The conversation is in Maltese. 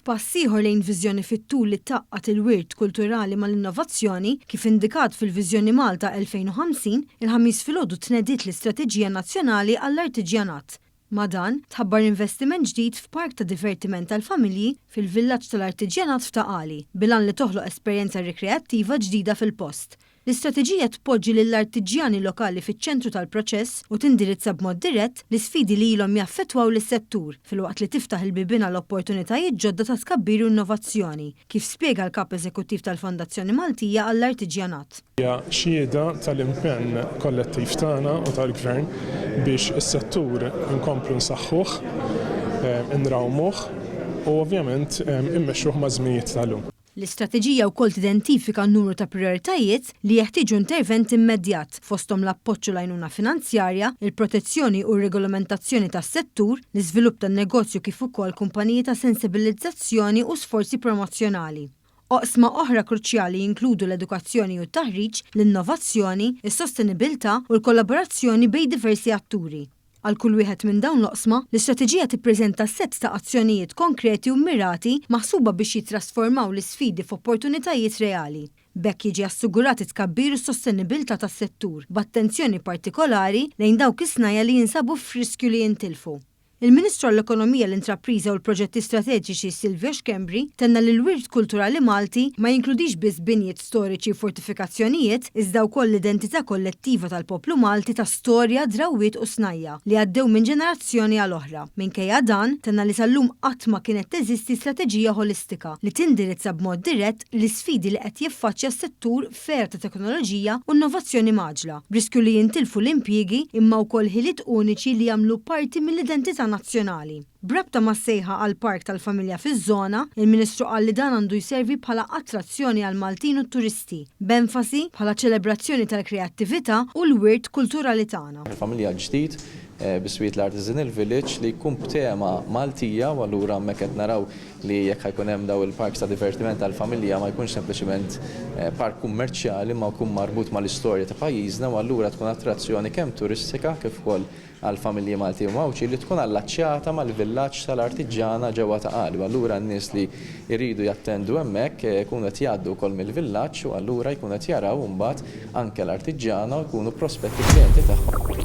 F'pass ieħor lejn viżjoni fit-tul li tgħaqqad il-wirt kulturali mal-innovazzjoni, kif indikat fil-Viżjoni Malta 2050, il-Ħamis filgħodu tnediet l-Istrateġija Nazzjonali għall-Artiġjanat. Ma' dan, tħabbar investiment ġdid f'park ta' divertiment għall-familji fil-Villaġġ tal-Artiġjanat f'Ta' Qali, bil-għan li toħloq esperjenza rikreattiva ġdida fil-post. L-istrateġija tpoġġi lill-artiġjani lokali fiċ-ċentru tal-proċess u tindirizza b'mod dirett l-isfidi li ilhom jaffettwaw lis-settur, filwaqt li tiftaħ il-bibien għal opportunitajiet ġodda ta' tkabbir u innovazzjoni, kif spjega l-Kap Eżekuttiv tal-Fondazzjoni Maltija għall-Artiġjanat. Hija xhieda tal-impenn kollettiv tagħna u tal-Gvern biex is-settur inkomplu nsaħħuh, inrawmuh u ovvjament immexxuh maż-żminijiet tal-lum. L-istrateġija wkoll tidentifika numru ta' prijoritajiet li jeħtieġu intervent immedjat, fosthom l-appoġġ u l-għajnuna finanzjarja, il-protezzjoni u r-regolamentazzjoni tas-settur, l-iżvilupp tan-negozju kif ukoll kumpaniji ta' sensibilizzazzjoni u sforzi promozzjonali. Oqsma oħra kruċjali jinkludu l-edukazzjoni u t-taħriġ, l-innovazzjoni, is-sostenibilità u l-kollaborazzjoni bejn diversi atturi. Għal kull wieħed minn dawn l-oqsma, l-istrateġija tippreżenta sett ta' azzjonijiet konkreti u mmirati maħsuba biex jittrasformaw l-isfidi f'opportunitajiet reali. B'hekk jiġi assigurat it-tkabbir u s-sostenibilità tas-settur, b'attenzjoni partikolari lejn dawk is-snajja' li jinsabu f'riskju li jintilfu. Il-Ministru għall-Ekonomija, l-Intrapriża u l-Proġetti Strateġiċi Silvio Schembri tenna li l-wirt kulturali Malti ma jinkludix biss binjiet storiċi u fortifikazzjonijiet iżda wkoll l-identità kollettiva tal-poplu Malti ta' storja, drawwiet u snajja' li għaddew minn ġenerazzjoni għal oħra. Minkejja dan, tenna li sal-lum qatt ma kienet teżisti strateġija ħolistika li tindirizza b'mod dirett l-isfidi li qed jiffaċċja s-settur f'era ta' teknoloġija u innovazzjoni mgħaġġla, b'riskju li jintilfu l-impjiegi imma wkoll ħiliet uniċi li jagħmlu parti mill-identità nazzjonali. B'rabta mas-sejħa għal park tal-familja fiż-żona, il-Ministru qal li dan għandu jservi bħala attrazzjoni għall-Maltin u t-turisti, b'enfasi bħala ċelebrazzjoni tal-kreattività u l-wirt kulturali tagħna. Il-familja ġdid biswit l-Artisanal Village li jkun b'tema Maltija u allura hemmhekk qed naraw li jekk ħa jkun hemm dawn il-parks ta' divertiment għall-familja ma jkunx sempliċiment park kummerċjali imma jkun marbut mal-istorja ta' pajjiżna u allura tkun attrazzjoni kemm turistika kif ukoll għall-familji Malti u Għawdxi li tkun allaċċjata mal-villaġġ tal-artiġġana ġewwa Ta' Qali u allura n-nies li jridu jattendu hemmhekk ikunu qed jgħaddu wkoll mill-villaġġ u allura jkunu qed jaraw imbagħad anke l-artiġġana u jkunu prospetti klijenti tagħhom.